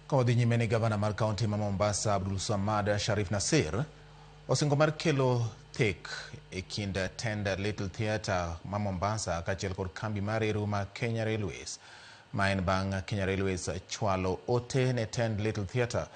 Ka wadhi nyime ni gavana mar kaunti ma Mombasa, Abdul Samad Sharif Nasir, osingo mar kelo thek e kind tend Little Theatre ma Mombasa kaachiel kod kambi mar reru ma Kenya Railways. Ma en bang' Kenya Railways chwalo ote ne tend Little Theatre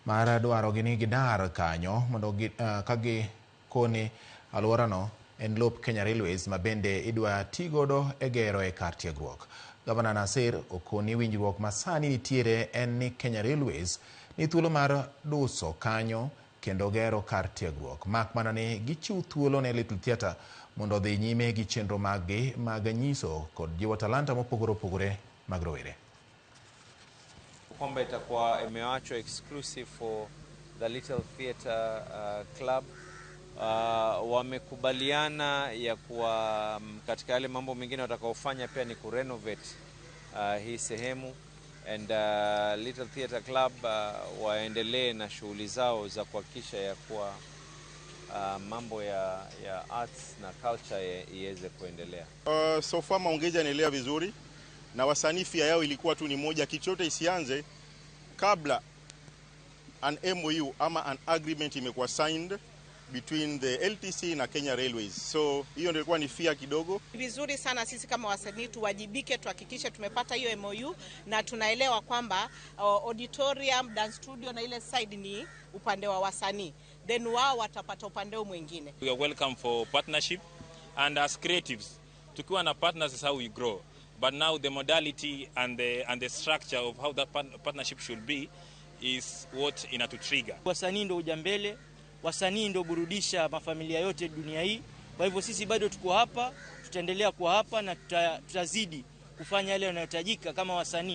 mar dwarogi ni gidar kanyo mondo gi, ka gikoni alworano en lop Kenya Railways ma bende idwa tigodo e gero e kar tiegruok. Gavana Nasir okoni winjruok ma sani nitiere en ni Kenya Railways ni thuolo mar duso kanyo kendo gero kar tiegruok, mak mana ni gichiw thuolo ne Little Theatre mondo odhi nyime gi chenro mag-gi mag nyiso kod jiwo talanta mopogore opogore mag rowere. Kwamba itakuwa imewachwa exclusive for the Little Theatre Club. Wamekubaliana ya kuwa katika yale mambo mengine watakaofanya pia ni kurenovate hii sehemu and Little Theatre Club waendelee na shughuli zao za kuhakikisha ya kuwa mambo ya arts na culture iweze kuendelea. So far maongezi yanaendelea vizuri na wasanii fear yao ilikuwa tu ni moja, kitu chote isianze kabla an MOU ama an agreement imekuwa signed between the LTC na Kenya Railways. So hiyo ndio ilikuwa ni fear kidogo. Vizuri sana sisi kama wasanii tuwajibike, tuhakikishe tumepata hiyo MOU na tunaelewa kwamba auditorium, dance studio na ile side ni upande wa wasanii, then wao watapata upande mwingine. We are welcome for partnership, and as creatives, tukiwa na partners is how we grow. But now the modality and the structure of how that partnership should be is what inatu trigger. Wasanii ndio uja mbele, wasanii ndio burudisha mafamilia yote dunia hii. Kwa hivyo sisi bado tuko hapa, tutaendelea kuwa hapa na tutazidi kufanya yale yanayohitajika kama wasanii.